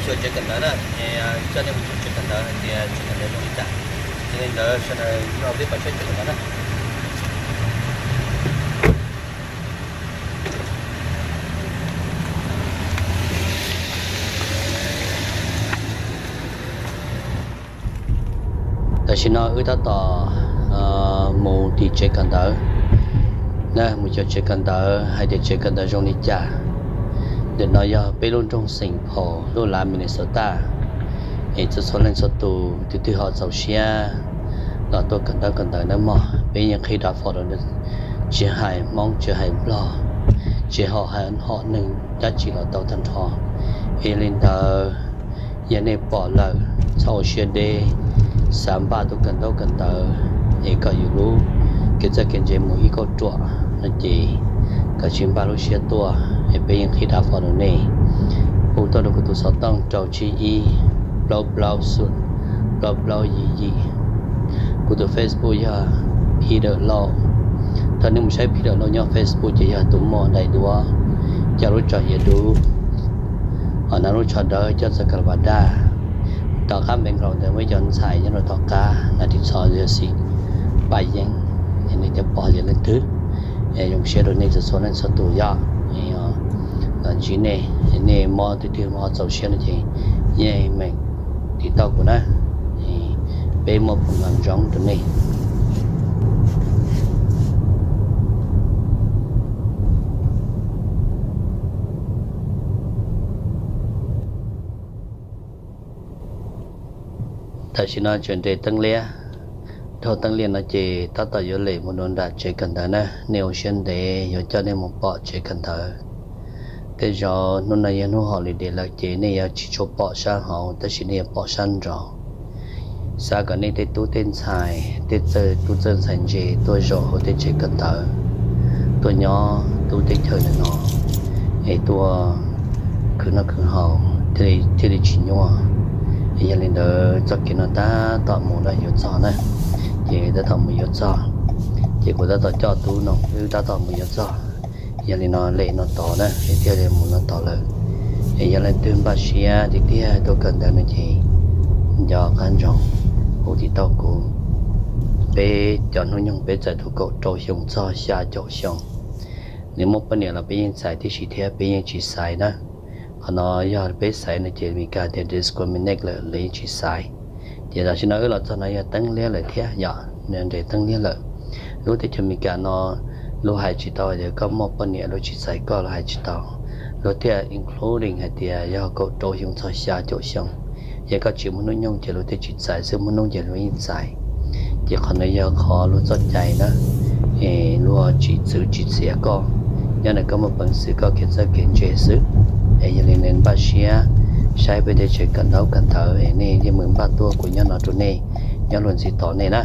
Tsev kawm ntawv na, es coj nej mus saib tsev kawm ntawv hais tias tsev kawm ntawv zoo li cas. Yog li ntawd sawv daws nrog peb pais saib tsev kawm ntawv na. Tam sim no wb tab tom mus tim tsev kawm ntawv na, mus xyuas tsev kawm ntawv hais tias tsev kawm ntawv zoo li cas. Ntawm no yog peb lub nroog Saint Paul, lub lav Minnesota. Es txhua txhua leej txhua tus twg twg ho txaus siab los tuaj kawm ntaub kawm ntawv nawb mog. Peb yeej qhib dav fo rau, tsis hais Hmoob tsis hais Nplog, tsis hais hom neeg dab tsi los tau tag nrho. Es li ntawd yog nej pom lawm txhob ua siab deb, xav npaj tuaj kawm ntaub kawm ntawv es kom yus lub kev txawj kev ntse mus ib kauj ruam no ces kav tsij npaj lub siab tuaj, es peb yeej qhib dav fo rau nej. Hu tuaj rau kuv tus xov tooj rau tsib ib, plaub plaub xoom, plaub plaub yim yim. Kuv tus Facebook yog Peter Lauj. Thaum nej mus saib Peter Lauj nyob Facebook ces yog tus muaj daim duab coj lub tsho hiav dub, ho na lub tsho dawb coj txoj ka la vas daj. Tom qab npe nkaus ntawd muaj ib co ntxhais nyob rau tom qab na, ris tsho yog xim paj yeeb, es nej cov pom yog leej twg. Zoo siab rau nej txhua txhua leej txhua tus yog los ntsib nej, nej mob twg twg mob txaus siab no ces yeej meem tiv tauj kuv na, peb muaj phoo ntsoov rau nej. Tam sim no tseem nres teeb liab. Dhau teeb liab no ces tab tom yuav lem mus rau nram tsev kawm ntawv na. Nej ua siab ntev yuav coj nej mus pom tsev kawm ntawv. Tej zaum hnub no yog hnub holiday lawm ces nej yuav tsis tshua pom sab hauv, tab sis nej yuav pom sab nraud. Xav kom nej tej tub tej ntxhais, tej txawj tub txawj ntxhais ntse tuaj zaum hauv tej tsev kawm ntawv, tuaj nyob tub teb chaws ntawm no, es tuaj khwv noj khwv haus thiaj li tsis nyuaj. Es yog li ntawd txoj kev no tab tom mus lawm yuav txog na, ces tab tom mus yuav txog. Ces kuv tab tom coj tub no wb tab tom mus yuav txog. Yog li no lem no tod na, es thiaj li mus no tod lawm. Es yog leej twg npaj siab tiag tiag tuaj kawm ntawv no ces nco qab ntsoov hu tiv tauj kuv. Peb cov hnub nyoog peb txais tau kaum rau xyoo txog xya caum xyoo. Nws muaj poj niam los peb yeej txais tib si thiab, peb yeej tsis xaiv na. Qhov no yog peb xaiv no ces Meskas tias discriminate lawm, lawv yeej tsis xaiv. Ces tam sim no wb los txog no yog teeb liab lawm thiab yom, nres teeb liab lawm. Lub teb chaws Meskas no luag hais tsis tau tias koj muaj poj niam luag tsis txais koj, luag hais tsis tau. Luag thiaj including hais tias yog kaum rau xyoo txog xya caum xyoo. Yog koj tsis muaj hnub nyoog ces luag thiaj tsis txais xwb, muaj hnub ces luag yeej txais. Ces qhov no yog qhov luag txoj cai na, es luag tsis txwv tsis txiav koj. Nyob ntawm koj muaj peev xwm koj kev txawj kev ntse xwb. Es yog li nej npaj siab saib peb tej tsev kawm ntaub kawm ntawv es nej yeej meem npaj tuaj, kuv nyob no rau nej, nyob luag ntxiv tos nej na.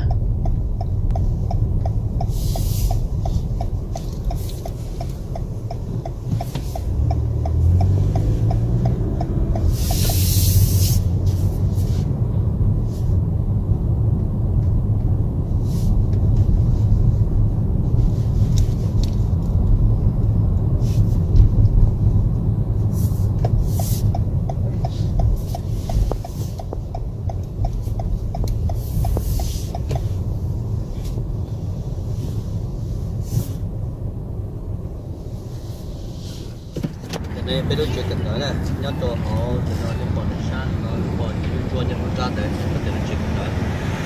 Tam no peb lub tsev kawm ntawv na, nyob rau hauv tam no nej pom sab no, nej pom cov cua nyob rau nrab ntawd, nyob rau ntawm lub tsev kawm ntawv,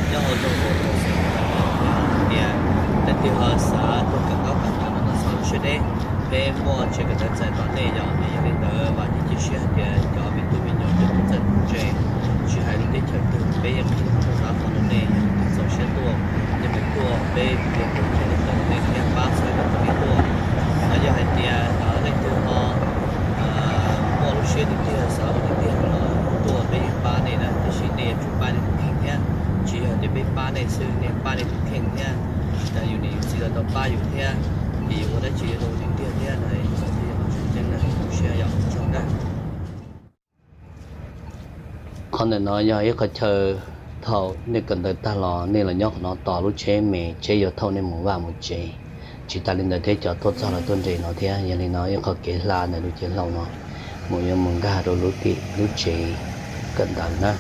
nyob hauv zos Los Xes. Tias leej twg ho xav tuaj kawm ntaub kawm ntawv no txhob siab deb, peb muaj tsev kawm ntawv txais tos nej yom. Yog li ntawd vam thiab cia siab hais tias cov me tub me nyuam cov txawj ntse, tsis hais lub teb chaws twg peb yeej qhib rau qhov no, nej yog tus txaus siab tuaj, nej meem tuaj peb yuav mus tsev kawm ntawv rau nej thiab pab txhawb rau nej tuaj. Ho yog hais tias leej twg ho muaj lub siab tiag tiag xav ua tiag tiag no tuaj peb yeej pab nej na, tiam sis nej yuav tsum pab nej tus kheej thiab. Tsis yog tias peb pab nej xwb, nej pab nej tus kheej thiab, yus niam yus txiv los tau pab yus thiab, ces yus ua dab tsi yuav tau ua tiag tiag thiab no. Txawm tias yog qhov tseem ceeb na, zoo siab yom, zoo na. Qhov ntawm no yog ib qhov chaw thaum nej kawm ntawv tag los nej los nyob qhov no tos lub tsheb me, tsheb yuav thauj nej mus vaj mus tsev. Tsis tas li ntawd thiab cov tuaj txog los tuaj nres no thiab. Yog li no ib qhov kev hla ntawm lub cev hlau no, mus yuav mus nkag rau lub tim lub tsev kawm ntawv na.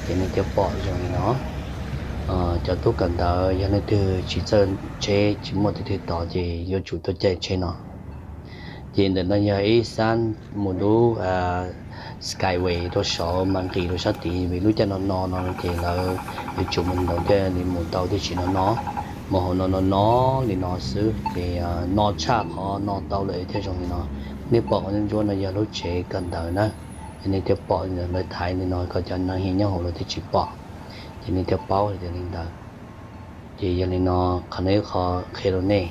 Ces nej thiaj pom zoo li no. Cov tub kawm ntawv yog leej twg tsis txawj tsheb tsis muaj tus twg tod ces yuav tsum tuaj caij tsheb no. Ces ntawm no yog ib sab mus lub Skyway rau saud mas nqis rau sab tid, vim lub caij no no no ces lawv yuav tsum mus ntaus thiaj li mus tau, thiaj tsis no no. Mus hauv no no no li no xwb ces no tshaj qhov no tau lawm thiaj zoo li no. Nej pom qhov ntsuab ntsuab no yog lub tsev kawm ntawv na. Nej thiaj pom lawv thaiv li no kom cov neeg nyob hauv lawv thiaj tsis pom, ces nej thiaj paub tias li ntawd. Ces yog li no, qhov no ib qho qhia rau nej.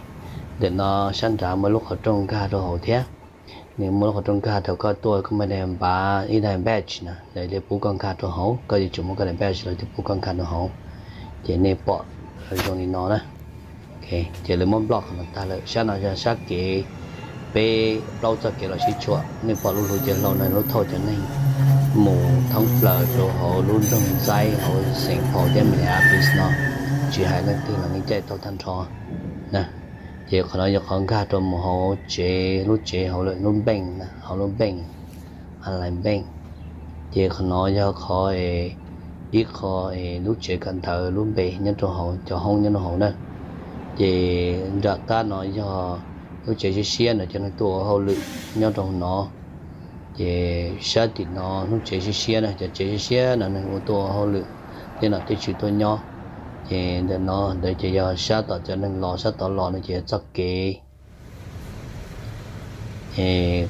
Ntawm no sab nrad muaj lub qhov rooj nkag rau hauv thiab. Nws muaj lub qhov rooj nkag rau koj tuaj, koj muaj daim badge na, lawv thiaj pub koj nkag rau hauv, koj yuav tsum muaj koj daim badge lawv thiaj pub koj nkag rau hauv. Ces nej pom zoo li no na. Ces lawv muab block qhov no tag lawm. Sab no yog sab kev, peb plaub txoj kev los sib tshuam, nej pom lub hluav cev hlau no lub thauj cov neeg mus thoob plaws rau hauv lub nroog Ntxaib hauv xeev Phau thiab Minneapolis no, tsis hais leej twg los nej caij tau tag nrho na. Ces qhov no yog qhov nkag rau mus hauv tsev, lub tsev hauv lawm, lub npeej, hauv lub npeej, a lais npeej. Ces qhov no yog qhov, ib qho lub tsev kawm ntawv lub npe nyob rau hauv, cov hoob nyob rau hauv na. Ces nram qab no yog lub tsev siab siab ntawm cov neeg tuaj ua hauj lwm nyob rau hauv no. Ces sab tim no lub tsev siab siab na, cov tsev siab siab no neeg ua tuaj ua hauj lwm tej no thiaj tsis tuaj nyob. Ces ntawm no ntawd ces yog sab tom cov neeg los, sab tod los no ces yog txoj kev.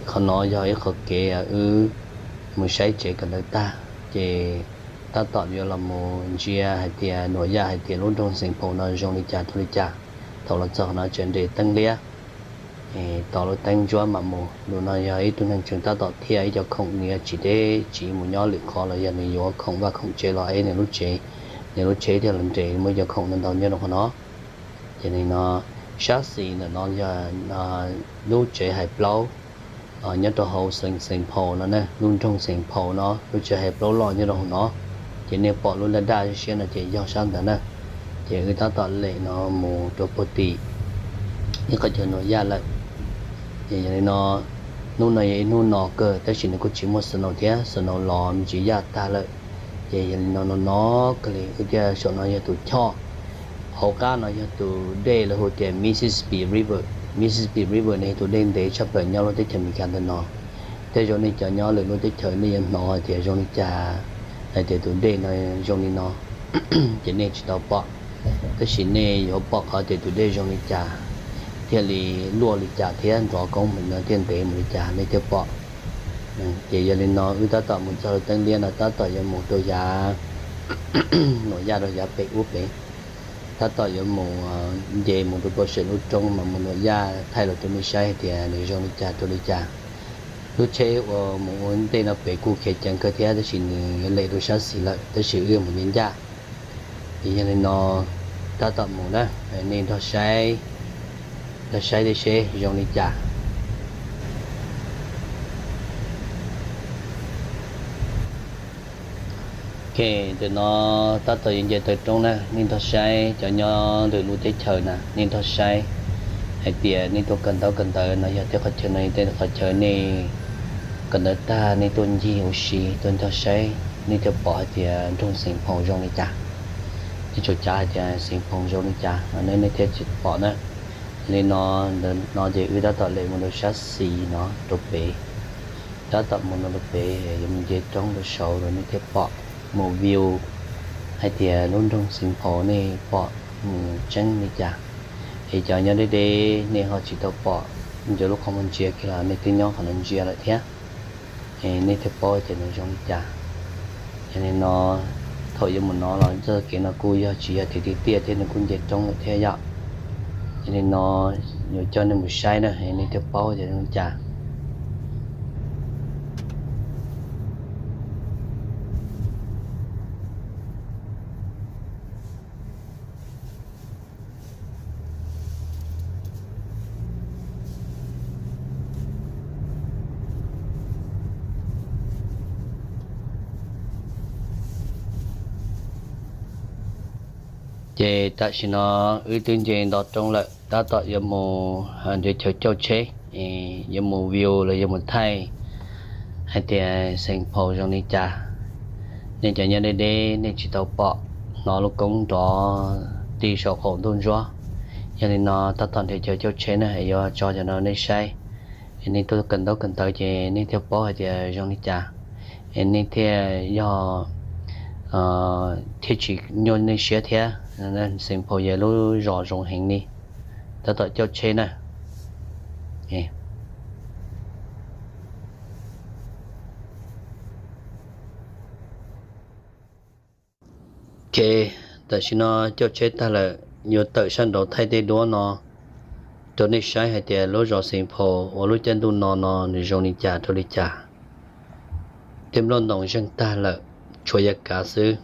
Qhov no yog ib qho kev wb mus saib tsev kawm ntawv tag, ces tab tom yuav los mus ntsia hais tias Nuam Yaj hais tias lub nroog Xeev Phau no zoo li cas rau li cas. Thaum los txog qhov no tseem nres teeb liab, tos lub teeb ntsuab mam mus. Lus no yog ib tug neeg tseem tab tom thiaj ib co khoom, nws yuav tsiv deb tsiv mus nyob lwm qhov los yog nws yuav khoom vaj khoom tsev los es nws lub tsev, nws lub tsheb thiaj los nres muaj ib co khoom ntau ntau nyob rau qhov no. Ces li no, sab xis ntawm no yog lub tsev hais plaub nyob rau hauv xeev Xeev Phau no na, lub nroog Xeev Phau no, lub tsev hais plaub loj nyob rau hauv no. Ces nej pom lub daj daj siab siab no ces yog sab ntawd na. Ces wb tab tom lem no mus rau puag tim ib qhov chaw Nuam Yaj lawm. Ces yog li no, hnub no yog ib hnub no kawg tab sis nws kuj tsis muaj snow thiab, snow los me ntsis yaj tag lawm. Ces yog li no no no kawg li, wb thiaj saum no yog tus choj, hauv qab no yog tus dej lawv hu tias Mississippi River. Mississippi River no yog tus dej ntev tshaj plaws nyob lub teb chaws Amelikas ntawm no. Tej zaum nej cov nyob lwm lub teb chaws nej yuav hnov hais tias zoo li cas, hais tias tus dej no zoo li no, ces nej tsis tau pom. Tab sis nej yuav pom qhov tias tus dej zoo li cas, thiaj li luaj li cas thiab nrov koob mus no thiaj ntev mus li cas nej thiaj pom. Ces yog li no wb tab tom mus txog lub teeb liab no tab tom yuav mus rau yav, Nuam Yaj rau yav pem ub pem, tab tom yuav mus nce mus rau puag saum lub roob mas mus Nuam Yaj thaij los rau nej saib hais tias nws zoo li cas rau li cas. Lub tsheb uas mus ua ntej no pem kuj khiav ceev kawg thiab tab sis nws yuav lem rau sab xis lawm tab sis wb mus ncaj ncaj. Ces yog li no tab tom mus na, nej nrog saib, nrog saib thiab seb zoo li cas. Ok, ntawm no tab tom yuav nce taw roob na, nej nrog saib cov nyob lwm lub teb chaws na, nej nrog saib hais tias nej tuaj kawm ntaub kawm ntawv no yog tej qhov chaw no yog tej qhov chaw nej kawm ntawv tag nej tuaj ncig ua si tuaj nrog saib nej thiaj pom hais tias nroog Xeev Phoo zoo li cas. Nej tsuas cav hais tias Xeev Phoo zoo li cas no nej thiaj tsis pom na. Li no, ntawm no ces wb tab tom lem mus rau sab xis no rau pem, tab tom mus no rau pem yuav mus nce roob rau saud rau nej thiaj pom, mus view hais tias lub nroog Xeev Phoo nej pom mus tseeb li cas. Es cov nyob deb deb nej ho tsis tau pom, ncaws lub qhov muag ntsia kiag los nej twb nyob qhov no ntsia lawm thiab. Es nej thiaj paub tias nws zoo li cas. Yog li no, thaum yuav mus no los txoj kev no kuj yog tsis yog tiag tiag tiag thiab nws kuj nce roob lawm thiab yom. Yog li no, yuav coj nej mus saib na es nej thiaj paub tias zoo li cas. Ces tam sim no wb twb nce nto roob lawm, tab tom yuav mus nrhiav chaw cauj tsheb, yuav mus view los yuav mus thaij hais tias Xeem Phaum zoo li cas. Nej cov nyob deb deb nej tsis tau pom, hnov lub koob nrov ti saum qaum ntuj ntsuab. Yog li no tab tom nrhiav chaw coj tsheb na es yuav tso cov no nej saib, es nej tuaj kawm ntaub kawm ntawv ces nej thiaj paub hais tias zoo li cas, es nej thiaj yog thiaj tsis nyuaj nej siab thiab. Xeem Phaum yog lub zos zoo heev li, tab tom coj tsheb na. Ok, tam sim no coj tsheb tag lawm, yuav tawm sab nraud thaij tej duab no rau nej saib hais tias lub zos Xeem Phaum uas lub caij ntuj no no nws zoo li cas rau li cas. Tej nplooj ntoos zeeg tag lawm, tshuav yav kav xwb.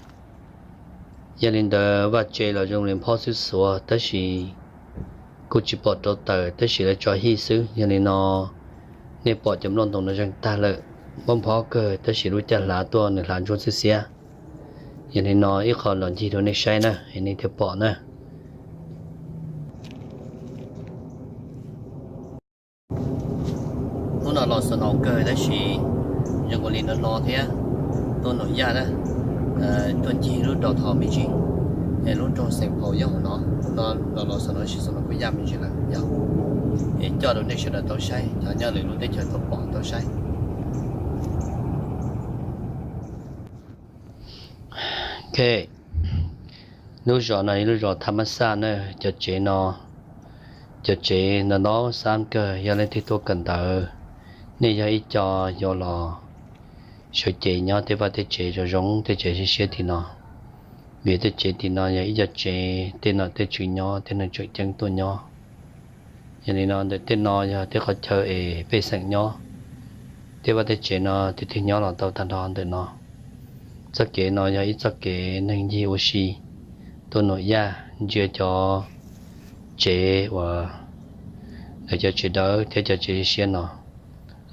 Yog li ntawd vaj tse los zoo li phob xwb xuav, tab sis kuj tsis pom rau tawm, tab sis lawv tso hij xwb. Yog li no nej pom cov nplooj ntoos no zeeg tag lawm, phob phob kawg, tab sis lub caij hlav tuaj nws hlav ntsuab xiab xiab. Yog li no ib qho los ncig rau nej saib na, es nej thiaj pom na. Hnub no los snow kawg tab sis zoo ua li no no thiab, tuaj Num Yaj na, tuaj ncig lub downtown me ntsis, es lub nroog Xeem Phaum nyob hauv no. Hnub no los los snow sis snow kuj yaj me ntsis lawm yog, es coj rau nej sawv daws tau saib, cov nyob lwm lub teb chaws tau pom tau saib. Ok, lub zos no yog lub zos Tha Mab Xaj na. Cov tsev no, cov tsev ntau ntau xab kawg, yog leej twg tuaj kawm ntawv, nej yog ib co yuav los sawv cev nyob tej vaj tej tsev zoo zoo, tej tsev siab siab tim no. Vim tej tsev tim no yog ib co tsev tej nom tej tswv nyob, tej neeg tseem ceeb tuaj nyob. Yog li no ntawm tej no yog tej qhov chaw es pej xeem nyob. Tej vaj tej tsev no tig tig nyob los tau tag nrho ntawm no. Txoj kev no yog ib txoj kev neeg ncig ua si tuaj Num Yaj, ntsia cov tsev uas lawv cov tsev dawb thiab cov tsev siab no,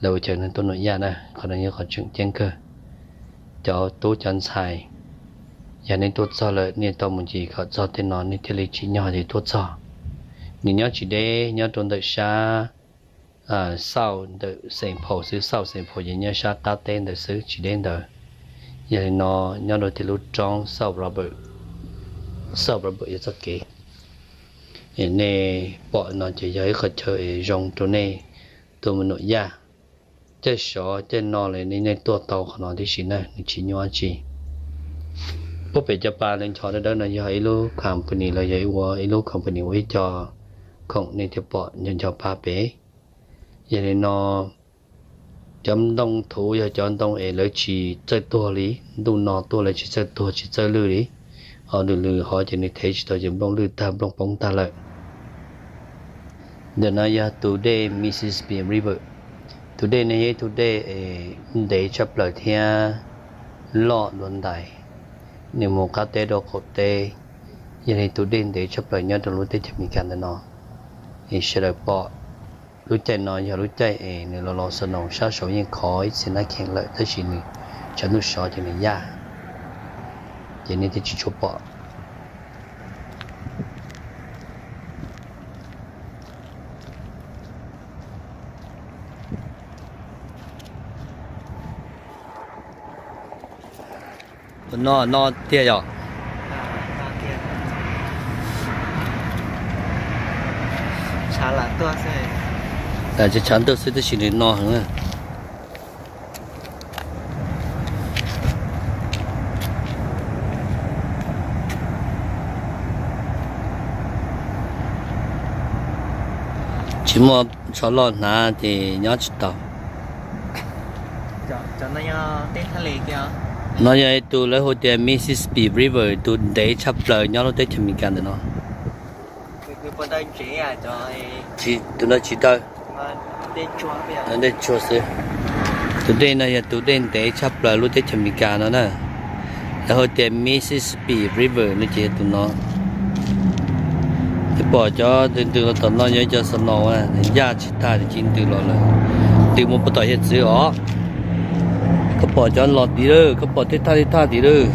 lawv ua chaw neeg tuaj Num Yaj na. Qhov no yog qhov tseem ceeb kawg. Cov tub cov ntxhais, yog nej tuaj txog lawm nej tau mus ncig kom txog tej no nej thiaj li tsim nyog ces tuaj txog. Nws nyob tsis deb, nyob rau ntawm sab xauj ntawm Xeem Phaum xwb, xauj Xeem Phaum ces nyob sab qab teb ntawd xwb tsis deb ntawd. Yog li no nyob rau tim lub roob South Robert, South Robert yog txoj kev. Nej pom no ces yog ib qhov chaw es zoo rau nej tuaj mus Num Yaj. Caij sov caij no li nej tuaj tau qhov no tib si na, nws tsis nyuaj tsi. Puag pem cov pas lawv nchos dawb dawb no yog ib lub company los yog ua ib lub company ua ib co khoom nej thiaj pom nco nco pa pem. Yog li no cov ntoo thuv yog cov ntoo es lawv tsis txawj tuag li, ntuj no tuaj lawv tsis txawj tuag tsis txawj lwj li. Ho lwm lwm hov ces nws thev tsis tau ces nplooj lwj tag nplooj poob tag lawm. Ntawm no yog tus dej Mississippi River. Tus dej no yog ib tug dej es ntev tshaj plaws thiab loj dua ntais, nws mus qab teb rau qaum teb. Yog li tus dej ntev tshaj plaws nyob rau lub teb chaws Amelikas ntawm no. Es sawv daws pom lub caij no yog lub caij es nws los los snow, sab saud yeej khov ib txhia nab khees lawm tab sis nws tshav ntuj sov ces nws yaj, ces nej thiaj tsis tshua pom. No no tiag yom. Tshav tuaj xwb tab sis nws no heev na. Tsis muaj tsho loj hnav ces nyob tsis tau. No yog tus lawv hu tias Mississippi River, tus ntev tshaj plaws nyob lub teb chaws Amelikas ntawm no. Tus no tsis dawb, dej tsuag xwb. Tus dej no yog tus dej ntev tshaj plaws lub teb chaws Amelikas no na. Lawv hu tias Mississippi River no ces yog tus no. Pom cov ntws ntws los tom no yog cov snow, yaj tsis tag ces ntws los lawm. Ntws mus puag tom hiav txwv os. Koj pom cov los tid lawm, koj pom tej thaj tej thaj tid lawm.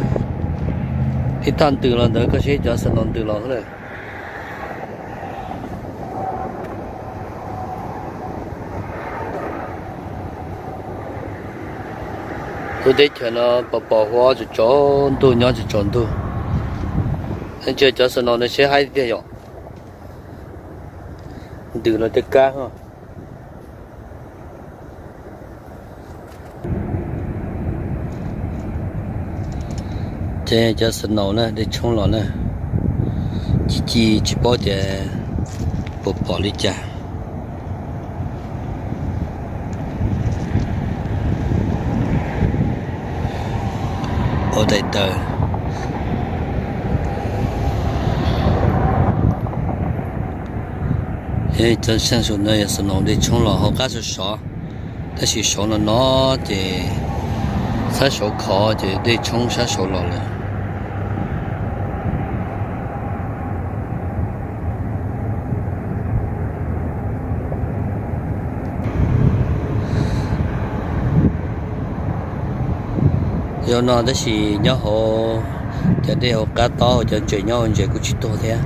Tej thaj ntws los ntawd koj saib cov snow ntws los lawm. Lub teb chaws no pom pom huab tsaus tsaus ntuj, nyob tsaus tsaus ntuj. Ntsia cov snow no seb haib tiag yom. Ntws no tej kab ho. Ces cov snow na, dej tshoob los na, ci ci tsis paub tias puas pom li cas. Ua daim tawv. Cov seej saum no yog snow, dej tshoob los hauv qab sov sov, tab sis saud no no ces sab saud khov ces dej tshoob sab saud los lawm. Yog no tab sis nyob hauv cov dej hauv qab tob, cov ntses nyob hauv ntses kuj tsis tuag thiab.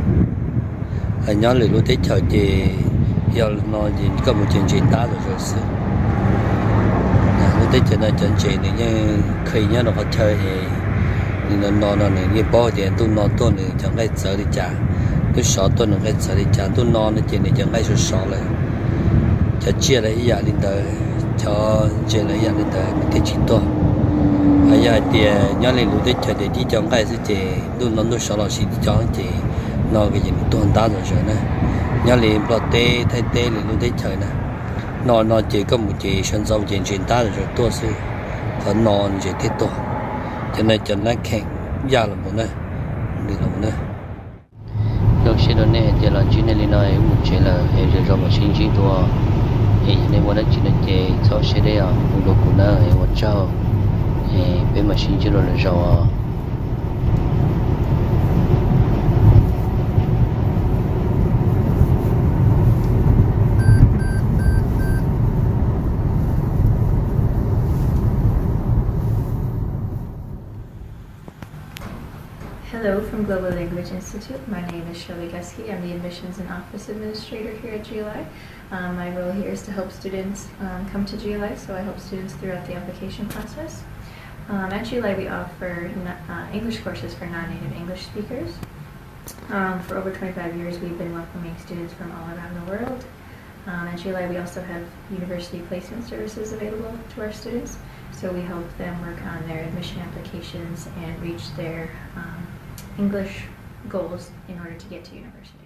Nyob lwm lub teb chaws ces yog no ces koj mus ces ntses ntab zom zaws xwb. Lub teb chaws no cov ntses nws yeej kheev nyob rau qhov chaw es nws no no no nws yeej paub tias ntuj no tuaj nws cov nqaij txawv li cas, ntuj sov tuaj nws nqaij txawv li cas, ntuj no no ces nws cov nqaij sov sov lawm. Cov tsiaj los ib yam li ntawd, cov ntses los ib yam li ntawd, nws thiaj tsis tuag. Ho yog hais tias nyob li lwm teb chaws ces tib co nqaij xwb ces ntuj no ntuj sov los sis tib co ces no ces nws tuag ntab zom zaws na. Nyob li Nplog teb, Thaib teb, lwm lub teb chaws na, no no ces koj mus ces sawv ntxov ces ntses ntab zom zaws tuaj xwb, qhov no ntses thiaj tuag. Cov no cov nab kheem yaj los mus na, nws los mus na. Zoo siab rau nej hais tias los ntsib nej li no es wb mus tsev lawm es zov zov mam sib ntsib dua. Es yog nej muaj dab tsi no ces txhob siab deb os, hu rau kuv na es ua tsaug. Es peb mam sib ntsib dua lwm zaus os. Hello from Global Language Institute. My name is Shirley Guskey. I'm the Admissions and Office Administrator here at G L I. Um, my role here is to help students um, come to G L I, so I help students throughout the application process. Um, at G L I, we offer uh, English courses for non-native English speakers. Um, for over twenty-five years, we've been welcoming students from all around the world. Um, at G L I, we also have university placement services available to our students. So we help them work on their admission applications and reach their um, English goals in order to get to university.